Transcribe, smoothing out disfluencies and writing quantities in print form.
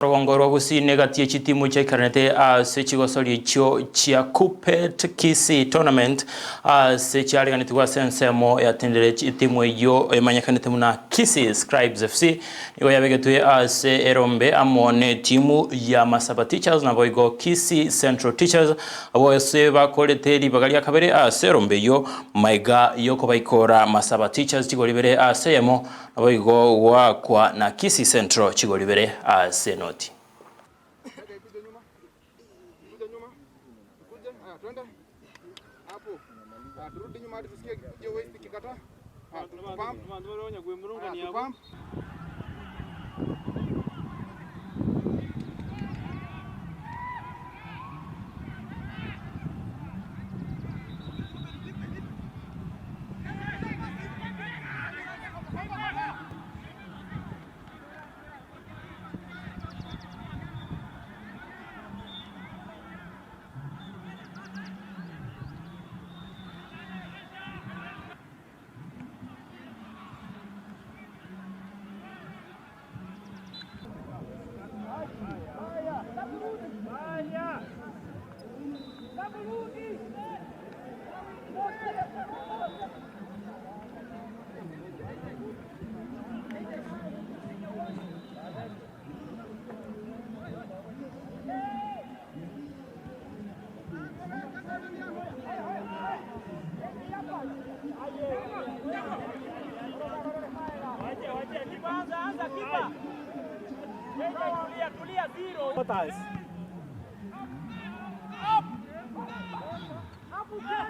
Orogongo rwa Gusii negati ye chitimu chiaikaranete ase chigosori echio chia Kuppet Kisii Tournament ase chiareganetigwe ase ensemo ya Tendere. Etimu eyio emanyekanete buna Kisii Scribes FC nigo yabegetwe ase erombe amo netimu ya Masaba Teachers naboigo Kisii Central Teachers abwo ase bakorete ribaga ria kabere ase erombe eyio maiga yokobaikora Masaba Teachers chigori ibere ase eyemo Naboigo goakwa na Kisii Central chigori ibere ase enoti.